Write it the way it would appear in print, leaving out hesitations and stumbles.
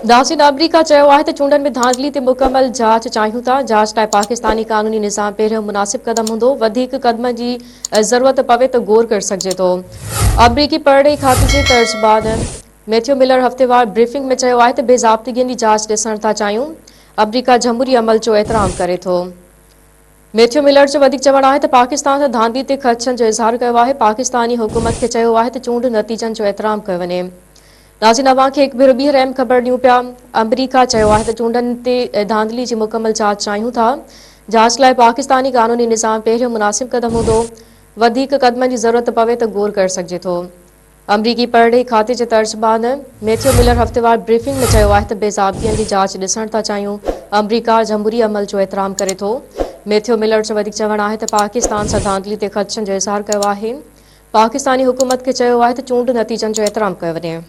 ناظرين آمريڪا چيو آهي ته چونڊن ۾ ڌانڌلي تي مڪمل جاچ چاهيون ٿا، جاچ لاء پاڪستاني قانوني نظام پهريون مناسب قدم هوندو، وڌيڪ قدمن جي ضرورت پوي ته غور ڪري سگهجي ٿو. آمريڪي پرڏيهي کاتي جي ترجمان ميٿيو ملر هفتيوار بريفنگ ۾ چيو آهي ته بي ضابطگين جي جاچ ڏسڻ ٿا چاهيون، آمريڪا جمهوري عمل جو احترام ڪري ٿو. ميٿيو ملر جو وڌيڪ چوڻ آهي ته پاڪستان سان ڌانڌلي تي خدشن جو اظهار ڪيو آهي، پاڪستاني حڪومت کي چيو آهي ته چونڊ نتيجن جو احترام ڪيو وڃي. ناظرين اوهان کي هڪ ڀيرو ٻيهر اهم خبر ڏيون پيا، آمريڪا چيو آهي ته چونڊن تي ڌانڌلي جي مڪمل جاچ چاهيون ٿا، جاچ لاء پاڪستاني قانوني نظام پهريون مناسب قدم هوندو، وڌيڪ قدمن جي ضرورت پوي ته غور ڪري سگهجي ٿو. آمريڪي پرڏيهي کاتي جي ترجمان ميٿيو ملر هفتيوار بريفنگ ۾ چيو آهي ته بي ضابطين جي جاچ ڏسڻ ٿا چاهيون، آمريڪا جمهوري عمل جو احترام ڪري ٿو. ميٿيو ملر جو وڌيڪ چوڻ آهي ته پاڪستان سان ڌانڌلي تي خدشن جو اظهار ڪيو آهي، پاڪستاني حڪومت کي چيو آهي ته چونڊ نتيجن جو احترام ڪيو وڃي.